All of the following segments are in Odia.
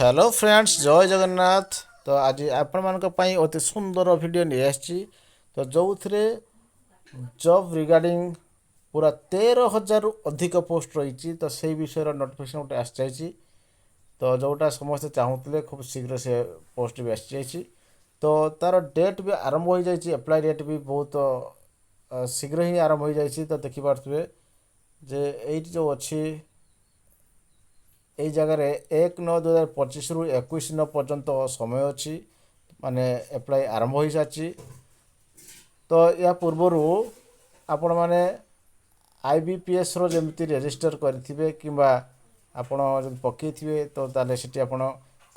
ହ୍ୟାଲୋ ଫ୍ରେଣ୍ଡସ୍, ଜୟ ଜଗନ୍ନାଥ। ତ ଆଜି ଆପଣମାନଙ୍କ ପାଇଁ ଅତି ସୁନ୍ଦର ଭିଡ଼ିଓ ନେଇ ଆସିଛି। ତ ଯେଉଁଥିରେ ଜବ୍ ରିଗାର୍ଡ଼ିଂ ପୁରା 13,000ରୁ ଅଧିକ ପୋଷ୍ଟ ରହିଛି, ତ ସେଇ ବିଷୟର ନୋଟିଫିକେସନ୍ ଗୋଟେ ଆସିଯାଇଛି। ତ ଯେଉଁଟା ସମସ୍ତେ ଚାହୁଁଥିଲେ, ଖୁବ୍ ଶୀଘ୍ର ସେ ପୋଷ୍ଟ ବି ଆସିଯାଇଛି। ତ ତା'ର ଡେଟ୍ ବି ଆରମ୍ଭ ହୋଇଯାଇଛି, ଆପ୍ଲାଏ ଡେଟ୍ ବି ବହୁତ ଶୀଘ୍ର ହିଁ ଆରମ୍ଭ ହୋଇଯାଇଛି। ତ ଦେଖିପାରୁଥିବେ ଯେ ଏଇଠି ଯେଉଁ ଅଛି, ଏଇ ଜାଗାରେ 1/9/2025ରୁ 21/9 ପର୍ଯ୍ୟନ୍ତ ସମୟ ଅଛି, ମାନେ ଆପ୍ଲାଏ ଆରମ୍ଭ ହୋଇସାରିଛି। ତ ଏହା ପୂର୍ବରୁ ଆପଣମାନେ ଆଇବିପିଏସ୍ର ଯେମିତି ରେଜିଷ୍ଟର କରିଥିବେ କିମ୍ବା ଆପଣ ଯଦି ପକାଇଥିବେ, ତ ତାହେଲେ ସେଠି ଆପଣ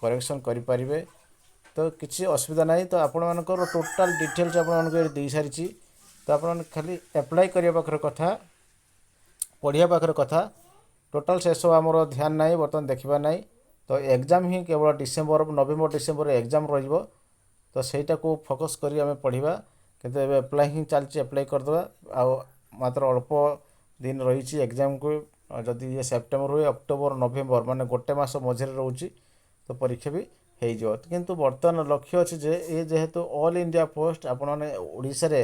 କରେକ୍ସନ୍ କରିପାରିବେ। ତ କିଛି ଅସୁବିଧା ନାହିଁ। ତ ଆପଣମାନଙ୍କର ଟୋଟାଲ୍ ଡିଟେଲ୍ସ ଆପଣମାନଙ୍କୁ ଏଠି ଦେଇସାରିଛି। ତ ଆପଣମାନେ ଖାଲି ଆପ୍ଲାଏ କରିବା ପାଖରେ କଥା, ପଢ଼ିବା ପାଖରେ କଥା। ଟୋଟାଲ୍ ସେସବୁ ଆମର ଧ୍ୟାନ ନାହିଁ, ବର୍ତ୍ତମାନ ଦେଖିବା ନାହିଁ। ତ ଏକ୍ଜାମ୍ ହିଁ କେବଳ ଡିସେମ୍ବର, ନଭେମ୍ବର ଡିସେମ୍ବରରେ ଏକ୍ଜାମ୍ ରହିବ। ତ ସେଇଟାକୁ ଫୋକସ୍ କରି ଆମେ ପଢ଼ିବା। କିନ୍ତୁ ଏବେ ଆପ୍ଲାଏ ହିଁ ଚାଲିଛି, ଆପ୍ଲାଏ କରିଦେବା। ଆଉ ମାତ୍ର ଅଳ୍ପ ଦିନ ରହିଛି ଏକ୍ଜାମ୍କୁ। ଯଦି ଇଏ ସେପ୍ଟେମ୍ବର ହୁଏ, ଅକ୍ଟୋବର, ନଭେମ୍ବର, ମାନେ ଗୋଟେ ମାସ ମଝିରେ ରହୁଛି, ତ ପରୀକ୍ଷା ବି ହେଇଯିବ। କିନ୍ତୁ ବର୍ତ୍ତମାନ ଲକ୍ଷ୍ୟ ଅଛି ଯେ ଏ ଯେହେତୁ ଅଲ୍ ଇଣ୍ଡିଆ ପୋଷ୍ଟ, ଆପଣମାନେ ଓଡ଼ିଶାରେ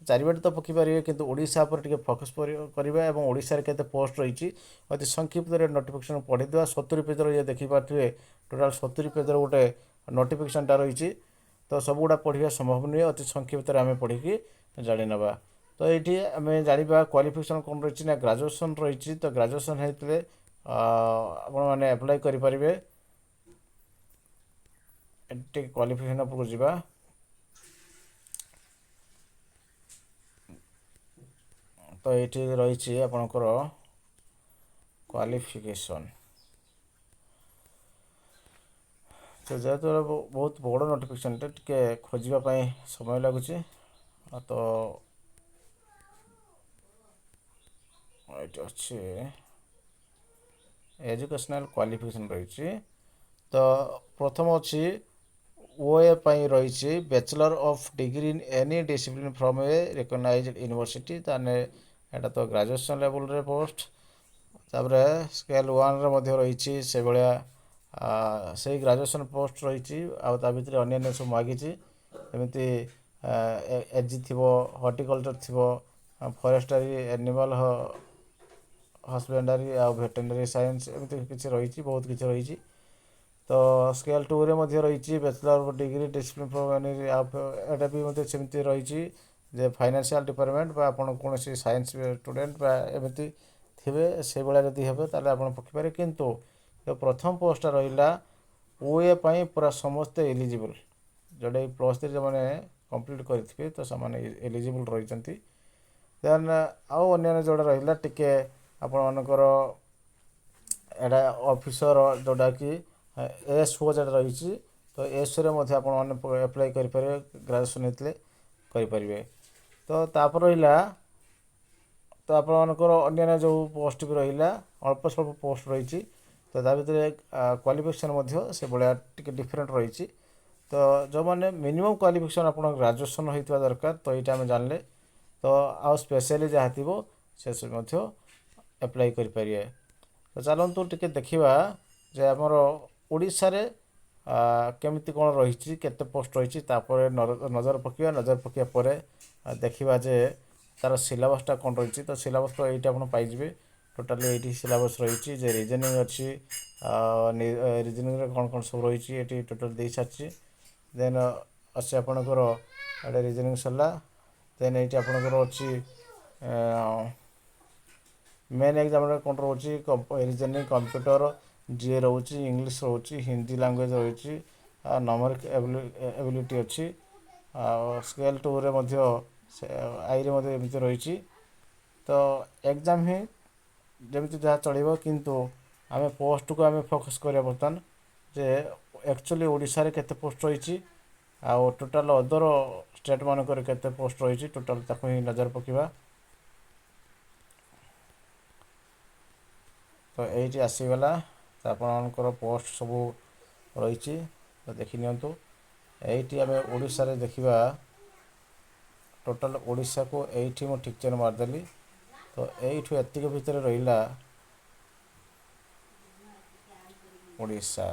ଚାରିବାଟେ ତ ପକାଇ ପାରିବେ, କିନ୍ତୁ ଓଡ଼ିଶା ଉପରେ ଟିକେ ଫୋକସ୍ କରିବା ଏବଂ ଓଡ଼ିଶାରେ କେତେ ପୋଷ୍ଟ ରହିଛି ଅତି ସଂକ୍ଷିପ୍ତରେ ନୋଟିଫିକେସନ୍ ପଢ଼ିଦେବା। 70 ପେଜର ଇଏ ଦେଖିପାରୁଥିବେ, ଟୋଟାଲ୍ 70 ପେଜର ଗୋଟେ ନୋଟିଫିକେସନ୍ଟା ରହିଛି। ତ ସବୁଗୁଡ଼ା ପଢ଼ିବା ସମ୍ଭବ ନୁହେଁ, ଅତି ସଂକ୍ଷିପ୍ତରେ ଆମେ ପଢ଼ିକି ଜାଣିନେବା। ତ ଏଇଠି ଆମେ ଜାଣିବା କ୍ୱାଲିଫିକେସନ୍ କ'ଣ ରହିଛି ନା ଗ୍ରାଜୁଏସନ୍ ରହିଛି। ତ ଗ୍ରାଜୁଏସନ୍ ହେଇଥିଲେ ଆପଣମାନେ ଆପ୍ଲାଏ କରିପାରିବେ। ଏଠି ଟିକେ କ୍ୱାଲିଫିକେସନ୍ ଉପରକୁ ଯିବା। ତ ଏଇଠି ରହିଛି ଆପଣଙ୍କର କ୍ୱାଲିଫିକେସନ୍। ତ ଯେହେତୁ ବହୁତ ବଡ଼ ନୋଟିଫିକେସନ୍ଟା, ଟିକେ ଖୋଜିବା ପାଇଁ ସମୟ ଲାଗୁଛି। ତ ଏଇଠି ଅଛି, ଏଜୁକେସନାଲ୍ କ୍ୱାଲିଫିକେସନ୍ ରହିଛି। ତ ପ୍ରଥମ ଅଛି ଓ ଏ ପାଇଁ ରହିଛି bachelor of degree in any discipline from a recognized university। ତାହେଲେ ଏଇଟା ତ ଗ୍ରାଜୁଏସନ୍ ଲେଭେଲରେ ପୋଷ୍ଟ। ତାପରେ ସ୍କେଲ୍ ୱାନ୍ରେ ମଧ୍ୟ ରହିଛି ସେଭଳିଆ, ସେଇ ଗ୍ରାଜୁଏସନ୍ ପୋଷ୍ଟ ରହିଛି। ଆଉ ତା ଭିତରେ ଅନ୍ୟାନ୍ୟ ସବୁ ମାଗିଛି, ଯେମିତି ଏଜି ଥିବ, ହର୍ଟିକଲଚର୍ ଥିବ, ଫରେଷ୍ଟାରୀ, ଆନିମାଲ୍ ହଜବେଣ୍ଡାରୀ ଆଉ ଭେଟେନାରୀ ସାଇନ୍ସ, ଏମିତି କିଛି ରହିଛି, ବହୁତ କିଛି ରହିଛି। ତ ସ୍କେଲ୍ ଟୁରେ ମଧ୍ୟ ରହିଛି bachelor degree discipline from any, ଏଇଟା ବି ମଧ୍ୟ ସେମିତି ରହିଛି ଯେ ଫାଇନାନ୍ସିଆଲ୍ ଡିପାର୍ଟମେଣ୍ଟ ବା ଆପଣ କୌଣସି ସାଇନ୍ସ ଷ୍ଟୁଡେଣ୍ଟ ବା ଏମିତି ଥିବେ, ସେଇଭଳିଆ ଯଦି ହେବେ ତାହେଲେ ଆପଣ ପକାଇପାରିବେ। କିନ୍ତୁ ପ୍ରଥମ ପୋଷ୍ଟଟା ରହିଲା ଓ ଏ ପାଇଁ ପୁରା ସମସ୍ତେ ଏଲିଜିବଲ୍, ଯେଉଁଟାକି +3 ଯେଉଁମାନେ କମ୍ପ୍ଲିଟ୍ କରିଥିବେ, ତ ସେମାନେ ଏଲିଜିବଲ୍ ରହିଛନ୍ତି। ଦେନ୍ ଆଉ ଅନ୍ୟାନ୍ୟ ଯେଉଁଟା ରହିଲା ଟିକେ ଆପଣମାନଙ୍କର, ଏଇଟା ଅଫିସର ଯେଉଁଟାକି ଏସ୍ ଓ ଯେଉଁଟା ରହିଛି, ତ ଏସ୍ଓରେ ମଧ୍ୟ ଆପଣମାନେ ଆପ୍ଲାଏ କରିପାରିବେ, ଗ୍ରାଜୁଏସନ୍ ହେଇଥିଲେ କରିପାରିବେ। ତ ତାପରେ ରହିଲା, ତ ଆପଣମାନଙ୍କର ଅନ୍ୟାନ୍ୟ ଯେଉଁ ପୋଷ୍ଟ ବି ରହିଲା, ଅଳ୍ପ ସ୍ୱଳ୍ପ ପୋଷ୍ଟ ରହିଛି। ତ ତା ଭିତରେ କ୍ୱାଲିଫିକେସନ୍ ମଧ୍ୟ ସେଭଳିଆ ଟିକେ ଡିଫରେଣ୍ଟ ରହିଛି। ତ ଯେଉଁମାନେ ମିନିମମ୍ କ୍ୱାଲିଫିକେସନ୍ ଆପଣ ଗ୍ରାଜୁଏସନ୍ ହୋଇଥିବା ଦରକାର, ତ ଏଇଟା ଆମେ ଜାଣିଲେ। ତ ଆଉ ସ୍ପେଶିଆଲି ଯାହା ଥିବ, ସେସବୁ ମଧ୍ୟ ଆପ୍ଲାଏ କରିପାରିବେ। ତ ଚାଲନ୍ତୁ ଟିକେ ଦେଖିବା ଯେ ଆମର ଓଡ଼ିଶାରେ କେମିତି କ'ଣ ରହିଛି, କେତେ ପୋଷ୍ଟ ରହିଛି। ତାପରେ ନଜର ପକାଇବା। ନଜର ପକାଇବା ପରେ ଦେଖିବା ଯେ ତା'ର ସିଲାବସ୍ଟା କ'ଣ ରହିଛି। ତ ସିଲାବସ୍ ତ ଏଇଠି ଆପଣ ପାଇଯିବେ। ଟୋଟାଲି ଏଇଠି ସିଲାବସ୍ ରହିଛି ଯେ ରିଜନିଂ ଅଛି, ରିଜନିଂରେ କ'ଣ କ'ଣ ସବୁ ରହିଛି ଏଠି ଟୋଟାଲ୍ ଦେଇସାରିଛି। ଦେନ୍ ଅଛି ଆପଣଙ୍କର ଏଇଟା ରିଜନିଂ ସରିଲା। ଦେନ୍ ଏଇଠି ଆପଣଙ୍କର ଅଛି ମେନ୍ ଏକ୍ଜାମ୍ରେ କ'ଣ ରହୁଛି? ରିଜନିଂ, କମ୍ପ୍ୟୁଟର, ଜିଏ ରହୁଛି, ଇଂଲିଶ ରହୁଛି, ହିନ୍ଦୀ ଲାଙ୍ଗୁଏଜ୍ ରହିଛି, ଆଉ ନ୍ୟୁମେରିକ୍ ଏବିଲିଟି ଅଛି। ଆଉ ସ୍କେଲ୍ ଟୁରେ ମଧ୍ୟ ସେ ଆଇରେ ମଧ୍ୟ ଏମିତି ରହିଛି। ତ ଏକ୍ଜାମ୍ ହିଁ ଯେମିତି ଯାହା ଚଳିବ, କିନ୍ତୁ ଆମେ ପୋଷ୍ଟକୁ ଆମେ ଫୋକସ୍ କରିବା ବର୍ତ୍ତମାନ ଯେ ଆକ୍ଚୁଆଲି ଓଡ଼ିଶାରେ କେତେ ପୋଷ୍ଟ ରହିଛି ଆଉ ଟୋଟାଲ୍ ଅଦର ଷ୍ଟେଟ୍ ମାନଙ୍କରେ କେତେ ପୋଷ୍ଟ ରହିଛି, ଟୋଟାଲ୍ ତାକୁ ହିଁ ନଜର ପକାଇବା। ତ ଏଇଠି ଆସିଗଲା, ତ ଆପଣମାନଙ୍କର ପୋଷ୍ଟ ସବୁ ରହିଛି, ତ ଦେଖିନିଅନ୍ତୁ। ଏଇଠି ଆମେ ଓଡ଼ିଶାରେ ଦେଖିବା। ଟୋଟାଲ୍ ଓଡ଼ିଶାକୁ ଏଇଠି ମୁଁ ଠିକ୍ ଚିହ୍ନ ମାରିଦେଲି। ତ ଏଇଠୁ ଏତିକି ଭିତରେ ରହିଲା ଓଡ଼ିଶା।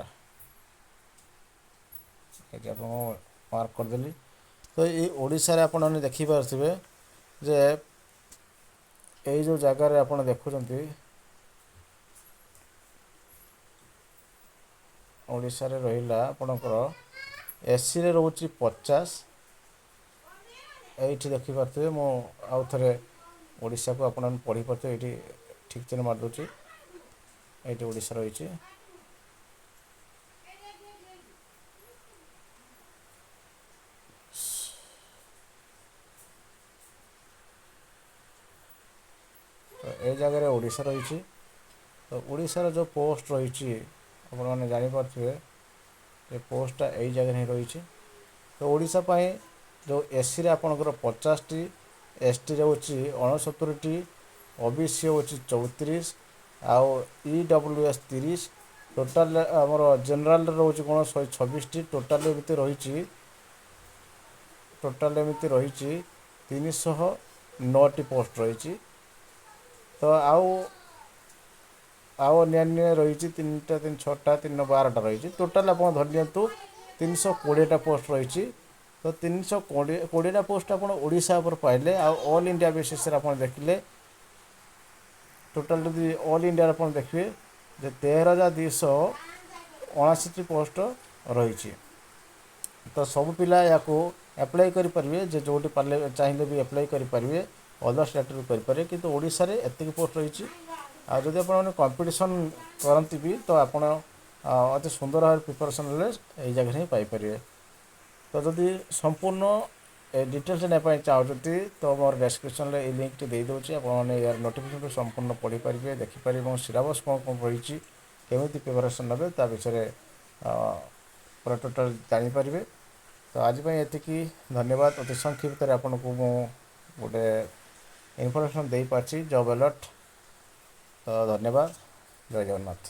ଏଠି ଆପଣଙ୍କୁ ମାର୍କ କରିଦେଲି। ତ ଏଇ ଓଡ଼ିଶାରେ ଆପଣମାନେ ଦେଖିପାରୁଥିବେ ଯେ ଏଇ ଯେଉଁ ଜାଗାରେ ଆପଣ ଦେଖୁଛନ୍ତି, ଓଡ଼ିଶାରେ ରହିଲା ଆପଣଙ୍କର ଏସିରେ ରହୁଛି 50। ଏଇଠି ଦେଖିପାରୁଥିବେ, ମୁଁ ଆଉ ଥରେ ଓଡ଼ିଶାକୁ ଆପଣମାନେ ପଢ଼ିପାରୁଥିବେ, ଏଇଠି ଠିକ୍ ଚିହ୍ନ ମାରିଦେଉଛି। ଏଇଠି ଓଡ଼ିଶା ରହିଛି। ତ ଏ ଜାଗାରେ ଓଡ଼ିଶା ରହିଛି। ତ ଓଡ଼ିଶାର ଯେଉଁ ପୋଷ୍ଟ ରହିଛି, ଆପଣମାନେ ଜାଣିପାରୁଥିବେ ଯେ ପୋଷ୍ଟଟା ଏଇ ଜାଗାରେ ହିଁ ରହିଛି। ତ ଓଡ଼ିଶା ପାଇଁ ଯେଉଁ ଏସିରେ ଆପଣଙ୍କର 50ଟି, ଏସ୍ ଟି ରହୁଛି 69ଟି, ଓ ବି ସି ହେଉଛି 34 ଆଉ ଇ ଡବ୍ଲ୍ୟୁ ଏସ୍ 30। ଟୋଟାଲ୍ ଆମର ଜେନେରାଲରେ ରହୁଛି କ'ଣ 126ଟି। ଟୋଟାଲ୍ ଏମିତି ରହିଛି, ଟୋଟାଲ୍ ଏମିତି ରହିଛି 309ଟି ପୋଷ୍ଟ ରହିଛି। ତ ଆଉ ଅନ୍ୟାନ୍ୟ ରହିଛି 3ଟା, 3 6ଟା, 3 12ଟା ରହିଛି। ଟୋଟାଲ୍ ଆପଣ ଧରି ନିଅନ୍ତୁ 320ଟା ପୋଷ୍ଟ ରହିଛି। ତ 320ଟା ପୋଷ୍ଟ ଆପଣ ଓଡ଼ିଶା ଉପରେ ପାଇଲେ। ଆଉ ଅଲ୍ ଇଣ୍ଡିଆ ବେସିସ୍ରେ ଆପଣ ଦେଖିଲେ, ଟୋଟାଲ୍ ଯଦି ଅଲ୍ ଇଣ୍ଡିଆରେ ଆପଣ ଦେଖିବେ ଯେ 13,279ଟି ପୋଷ୍ଟ ରହିଛି। ତ ସବୁ ପିଲା ଏହାକୁ ଆପ୍ଲାଏ କରିପାରିବେ, ଯେ ଯେଉଁଠି ପାରିଲେ ଚାହିଁଲେ ବି ଆପ୍ଲାଏ କରିପାରିବେ, ଅଦର ଷ୍ଟେଟ୍ରେ ବି କରିପାରିବେ, କିନ୍ତୁ ଓଡ଼ିଶାରେ ଏତିକି ପୋଷ୍ଟ ରହିଛି। ଆଉ ଯଦି ଆପଣମାନେ କମ୍ପିଟିସନ୍ କରନ୍ତି ବି, ତ ଆପଣ ଅତି ସୁନ୍ଦର ଭାବରେ ପ୍ରିପାରେସନ୍ ହେଲେ ଏଇ ଜାଗାରେ ହିଁ ପାଇପାରିବେ। ତ ଯଦି ସମ୍ପୂର୍ଣ୍ଣ ଏ ଡିଟେଲ୍ସ ନେବା ପାଇଁ ଚାହୁଁଛନ୍ତି, ତ ମୋର ଡେସ୍କ୍ରିପସନ୍ରେ ଏଇ ଲିଙ୍କଟି ଦେଇଦେଉଛି। ଆପଣମାନେ ଏହାର ନୋଟିଫିକେସନ୍ ସମ୍ପୂର୍ଣ୍ଣ ପଢ଼ିପାରିବେ, ଦେଖିପାରିବେ ଏବଂ ସିଲାବସ୍ କ'ଣ କ'ଣ ରହିଛି, କେମିତି ପ୍ରିପାରେସନ୍ ନେବେ ତା ବିଷୟରେ ପୁରା ଟୋଟାଲ୍ ଜାଣିପାରିବେ। ତ ଆଜି ପାଇଁ ଏତିକି, ଧନ୍ୟବାଦ। ଅତି ସଂକ୍ଷିପ୍ତରେ ଆପଣଙ୍କୁ ମୁଁ ଗୋଟେ ଇନଫର୍ମେସନ୍ ଦେଇପାରିଛି ଜବ୍ ଆଲର୍ଟ। ତ ଧନ୍ୟବାଦ, ଜୟ ଜଗନ୍ନାଥ।